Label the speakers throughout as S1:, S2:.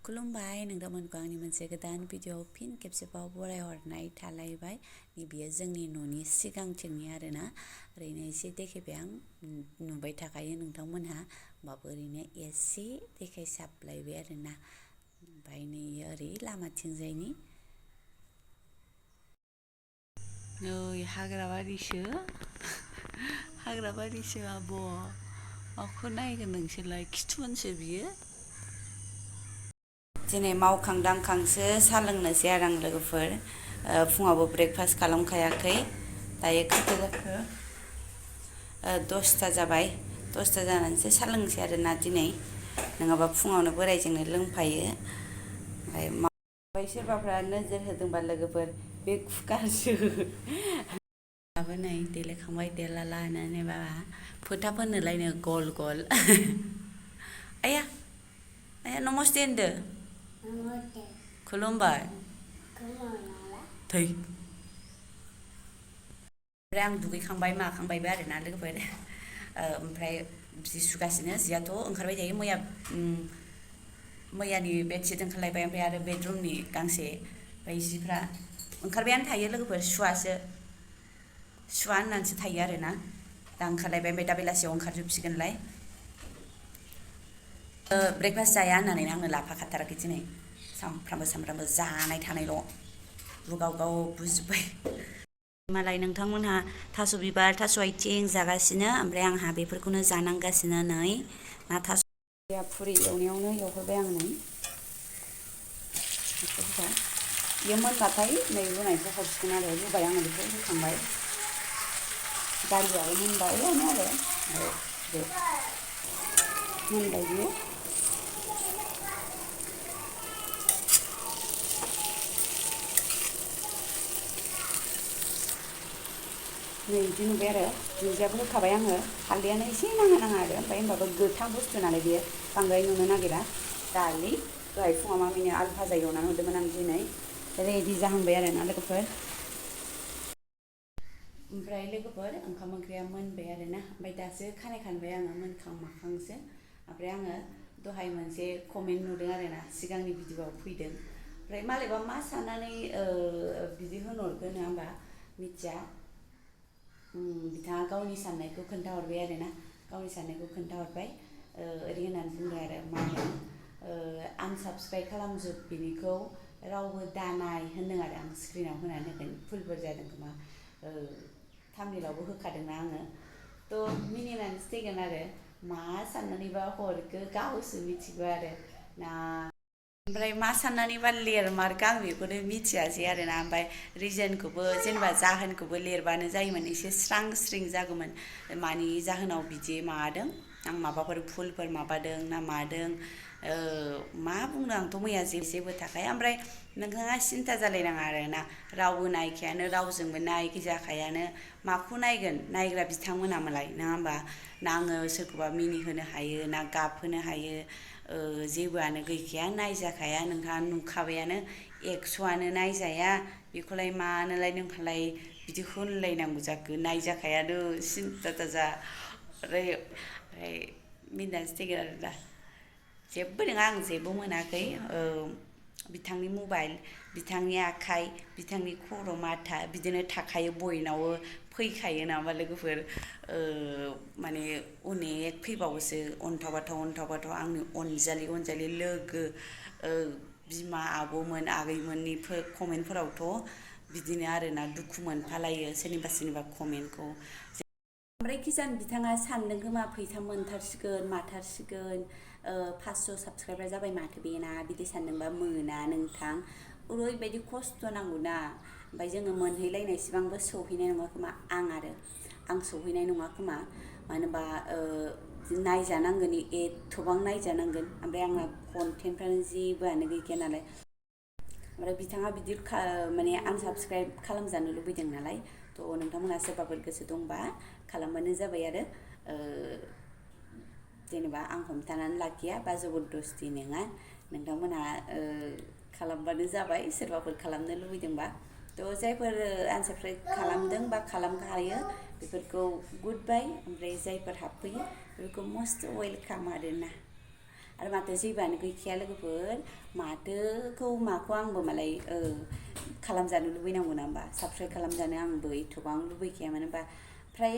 S1: खुलुमबाय नोंथांमोनखौ आंनि मोनसे गोदान भिडिअ फिन खेबसेबाव बरायहरनाय थालायबाय बेयो जोंनि न'नि सिगांथिंनि आरोना ओरैनो एसे देखायबाय आं नुबाय थाखायो नोंथांमोनहा होमबाबो ओरैनो एसे देखायसाबलायबाय आरोना ओमफ्राय नै ओरै लामाथिंजायनि नै हाग्राबारिसो आब' माखौ नायगोन नोंसोरलाय खिथुउनसो बियो दिनै मावखां दांखांसो साहा लोंनोसै आरो आं लोगोफोर फुङावबो ब्रेकफास्ट खालामखायाखै दायो खैथा जाखो 10ता जाबाय 10ता जानानैसो साहा लोंनोसै आरोना दिनै नङाबा फुङावनो बोरायजोंनो लोंफायो ओमफ्राय सोरबाफ्रा नोजोर होदोंबा लोगोफोर बे कुकारसो दाबो नै देलायखांबाय देलाला होननानै बाबा फोथा फोननोलायनो गल गल आया आया नमस्ते होनदो खुलुमबाय थै ओमफ्राय आं दुगैखांबाय माखांबायबो आरोना लोगोफोर ओमफ्राय जि सुगासिनो जियाथ' ओंखारबाय थायो मैयानि बेडशिट ओंखारलायबाय ओमफ्राय आरो बेडरुमनि गांसे ओमफ्राय जिफ्रा ओंखारबायानो थायो लोगोफोर सुवा होननानैसो थायो आरोना दा ओंखारलायबाय ओमफ्राय दा बेलासियाव ओंखारजोबसिगोनलाय ब्रेकफास्ट जाया होननानैनो आंनो लाफाखाथाराखै दिनै सामफ्रामबो जानाय थानायल' गाव बुजिबाय मालाय नोंथांमोनहा थास' बिबार थास' आथिं जागासिनो ओमफ्राय आंहा बेफोरखौनो जानांगासिनो नै ना थास' फुरि एवनायावनो एवहरबाय आं नै बेयो मोनबाथाय नै रुनायखौ हरसिगोन आरो रुबाय आङो बेखौ रुखांबाय दालियाबो मोनबायानो आरो ओमफ्राय मोनबाय बियो नै बिदि नुबाय आरो दुन्दियाबो होखाबाय आङो हालदैयानो एसे नाङा आरो ओमफ्राय होनबाबो गोथां बुस्थु नालाय बेयो बांद्राय नुनो नागिरा दालि दहाय फुङाव मामिनो आलु भाजा एवनानै हरदोंमोन आं दिनै रेडि जाहांबाय आरोना लोगोफोर ओमफ्राय लोगोफोर ओंखाम ओंख्रिया मोनबाय आरोना ओमफ्राय दासो खानाय खानबाय आङो मोनखां माखांसो ओमफ्राय आङो दहाय मोनसे कमेन्ट नुदों आरोना सिगांनि भिडिअआव फैदों ओमफ्राय मालायबा मा साननानै बिदि होनहरखो नङा होमबा मिथिया बिथाङा गावनि साननायखौ खोन्थाहरबाय आरोना गावनि साननायखौ खोन्थाहरबाय ओरै होननानै बुंदों आरो मा होनो आनसाबस्क्राइब खालामजोब बिनिखौ रावबो दानाय होनदों आरो आं स्क्रिनाव होनानै होगोन भुलफोर जादों खोमा थाम्बनेइलावबो होखादोंना आङो थ' मिनिनानैसो थैगोन आरो मा साननानैबा हरखो गावसो मिथिगौ आरो ना ओमफ्राय मा साननानैबा लिरमारखो आं बेखौनो मिथियासै आरोना ओमफ्राय रिजोनखौबो जेनेबा जाहोनखौबो लिरबानो जायोमोन एसे स्रां स्रिं जागौमोन मानि जाहोनाव बिदि माबादों आं माबाफोर भुलफोर माबादों ना मादों मा बुंनो आंथ' मैया जेबो थाखाया ओमफ्राय नोंथाङा सिन्था जालायनाङा आरोना रावबो नायखायानो रावजोंबो नायजाखायानो माखौ नायगोन नायग्रा बिथांमोना मालाय नङा होमबा ना आङो सोरखौबा मिनिहोनो हायो ना गाबहोनो हायो जेबोआनो गैखाया नायजाखाया नोंहा नुखाबायानो 100आनो नायजाया बेखौलाय मानोलाय नोंहालाय बिदि होनलायनांगौ जाखो नायजाखायानो सिन्था दाजा ओमफ्राय मिनिनानैसो थैगोन आरो दा जेबो नङा आं जेबो मोनाखै बिथांनि मबाइल बिथांनि आखाइ बिथांनि खर' माथा बिदिनो थाखायो बयनावबो फैखायो नामा लोगोफोर माने अनेक फैबावोसो अन्थाव आंनि अनजालि लोगो बिमा आब'मोन आगैमोननि कमेन्टफोरावथ' बिदिनो आरोना दुखु मोनफालायो सोरनिबा कमेन्टखौ ओमफ्राय किजान बिथाङा सानदों खोमा फैसा मोनथारसिगोन माथारसिगोन 500 साबसक्राइबार जाबाय माथो बेना बिदि सानदोंबा मोना नोंथां ओरैबायदि खस्थ' नांगौना ओमफ्राय जोङो मोनहैलायनायसिबांबो सौहैनाय नङा खोमा आं सौहैनाय नङा खोमा मानो होनबा नायजानांगोन एथबां नायजानांगोन ओमफ्राय आंना कन्टेन्टफ्रानो जेबोआनो गैखाया नालाय ओमफ्राय बिथाङा बिदि माने आनसाबस्क्राइब खालामजानो लुबैदों नालाय थ' नोंथांमोनहा सोरबाफोर गोसो दंबा खालामबानो जाबाय आरो जेनेबा आं हमथानानै लाखिया बा जबरदस्ति नङा नोंथांमोनहा खालामबानो जाबाय सोरबाफोर खालामनो लुबैदोंबा थ' जायफोर आनसाबस्क्राइब खालामदों बा खालामखायो बेफोरखौ गुड बाय ओमफ्राय जायफोर हाबफैयो बेफोरखौ मस्ट वेलकाम आरोना आरो माथो जेबोआनो गैखाया लोगोफोर माखौ आंबो मालाय खालामजानो लुबैनांगौ ना होमबा साबस्क्राइब खालामजानो आंबो एथबां लुबैखाया मानो होनबा फ्राय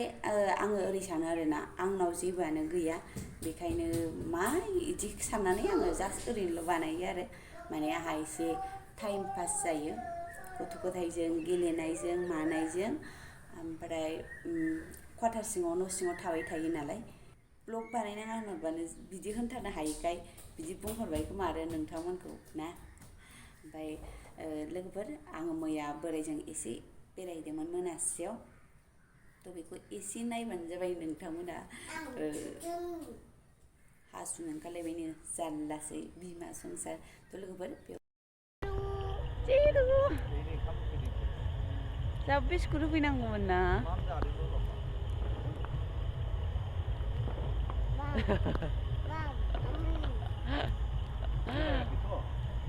S1: आङो ओरै सानो आरोना आंनाव जेबोआनो गैया बेखायनो मा इदि साननानै आङो जास्ट ओरैनोल' बानायो आरो माने आंहा एसे टाइम पास जायो गथ' गथायजों गेलेनायजों मानायजों ओमफ्राय क्वार्टार सिङाव न' सिङाव थाबाय थायो नालाय ब्लग बानायनाङा होनहरबानो बिदि होनथारनो हायैखाय बिदि बुंहरबाय खोमा आरो नोंथांमोनखौ ना ओमफ्राय लोगोफोर आङो मैया बोराइजों एसे बेरायहैदोंमोन मोनासियाव थ' बेखौ एसे नायबानो जाबाय नोंथांमोना हासुनो ओंखारलायबायनो जारलासै बिमा संसार थ' लोगोफोर जा बिस्कुट होफैनांगौमोन ना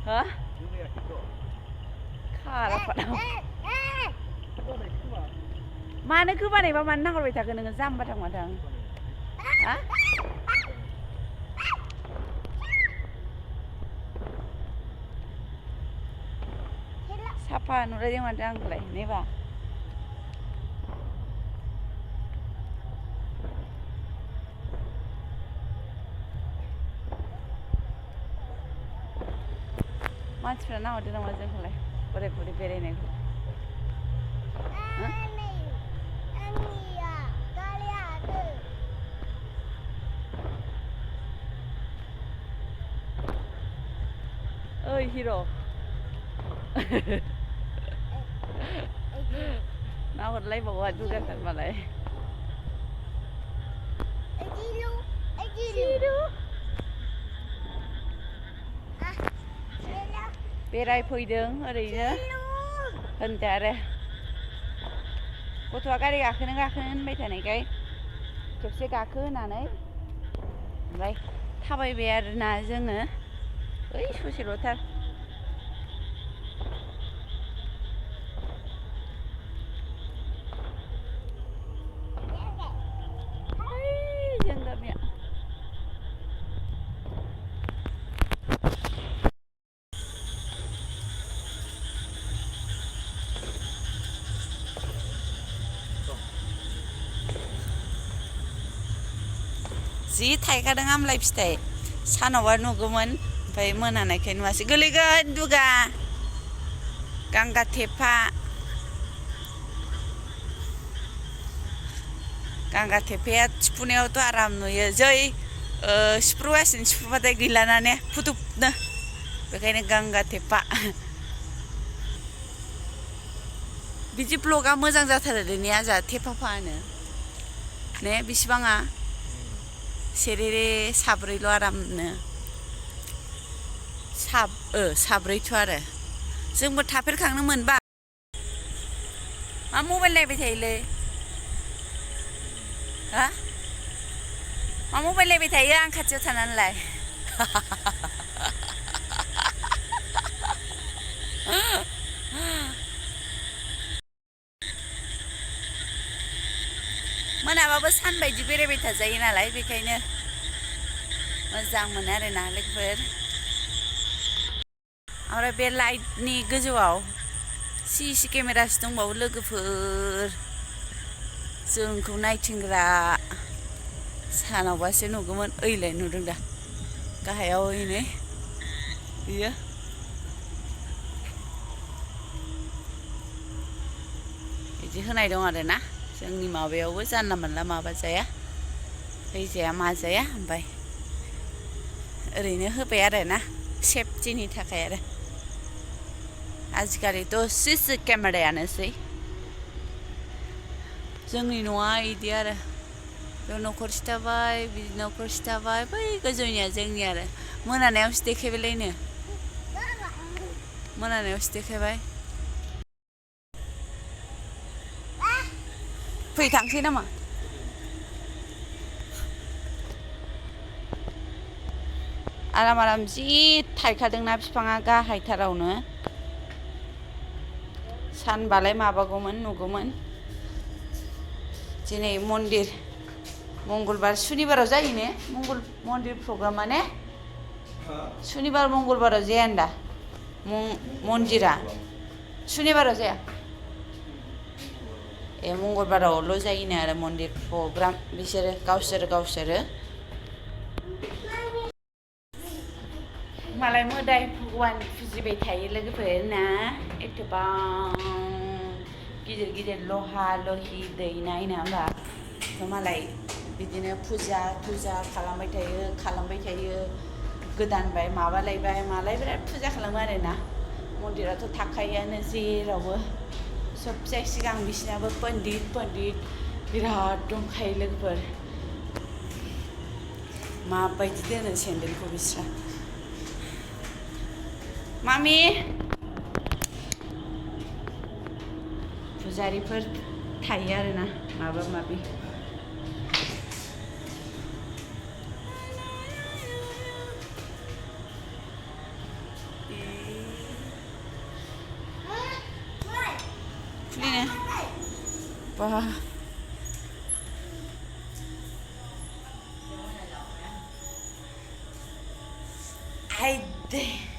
S1: हा खाराफादों मानो गोबानायबा मानो नाहरबाय थाखो नोङो जाम्बाथां माथां हा साफा नुलायदों माथो आंखौलाय नेबा मानसिफ्रा नाहरदों नामा जोंखौलाय बोराय बुरै बेरायनायखौ ओइ हिर' नाहरलायबावा दुगाथार मालाय बेरायफैदों ओरैनो होनदो आरो गथ'आ गारि गाखोनो होनबाय थानायखाय खेबसे गाखो होनानै ओमफ्राय थाबायबाय आरोना जोङो ओइ ससेल'थार जों गामिया जि थाइखादों आमलाइ फिथाइ सानावबा नुगौमोन ओमफ्राय मोनानायखाय नुवासै गोलैगोन दुगा गांगा थेफाया थिफुनायावथ' आराम नुयो जै सिफ्रुगासिनो सिफ्रुबाथाय गैलाना ने फुदुबनो बेखायनो गांगा थेफा बिदि ब्लगा मोजां जाथारो ने आजा थेफाफानो ने बिसिबाङा सेरेरे साब्रैल' आरामनो साब्रैथ' आरो जोंबो थाफेरखांनो मोनबा मा मबाइल नायबाय थायोलै हा मा मबाइल नायबाय थायो आं खाथियाव थानानैलाय मोनाबाबो सान बायदि बेरायबाय थाजायो नालाय बेखायनो मोजां मोनो आरोना लोगोफोर ओमफ्राय बे लाइटनि गोजौआव CC केमेरासो दंबावो लोगोफोर जोंखौ नायथिंग्रा सानावबासो नुगौमोन ओइलाय नुदों दा गाहायाव ओइनै बियो बिदि होनाय दं आरोना जोंनि माबायावबो जानला मोनला माबा जाया फैजाया माजाया ओमफ्राय ओरैनो होबाय आरोना सेफटिनि थाखाय आरो आजिखालिथ' CC केमेरायानोसै जोंनि न'आ इदि आरो बे न'खरसे थाबाय बिदि न'खरसे थाबाय बै गोजौनिया जोंनि आरो मोनानायावसो देखायबायलायनो मोनानायावसो देखायबाय फै थांसै नामा आराम आराम जि थाइखादोंना बिफाङा गाहायथारावनो सानबालाय माबागौमोन नुगौमोन दिनै मंगलबार सुनिबाराव जायो ने मन्दिर प्रग्रामा ने सुनिबार मंगलबाराव जाया होनदा मन्दिरा सुनिबाराव जाया ए मंगलबारावल' जायोनो आरो मन्दिर प्रग्राम बिसोरो गावसोरो मालाय मोदाय भगवान फुजिबाय थायो लोगोफोर ना एथबां गिदिर लहा लहि दैनाय ना होमबा थ' मालाय बिदिनो फुजा खालामबाय थायो गोदानबाय माबालायबाय मालाय बिराद फुजा खालामो आरोना मन्दिराथ' थाखायोआनो जेरावबो सबसे सिगां बिसिनाबो पण्डित बिराद दंखायो लोगोफोर माबायदि दोनो सेन्देलखौ बिस्रा मामि फुजारिफोर थायो आरोना माबा माबि खुलिनो बा आइदै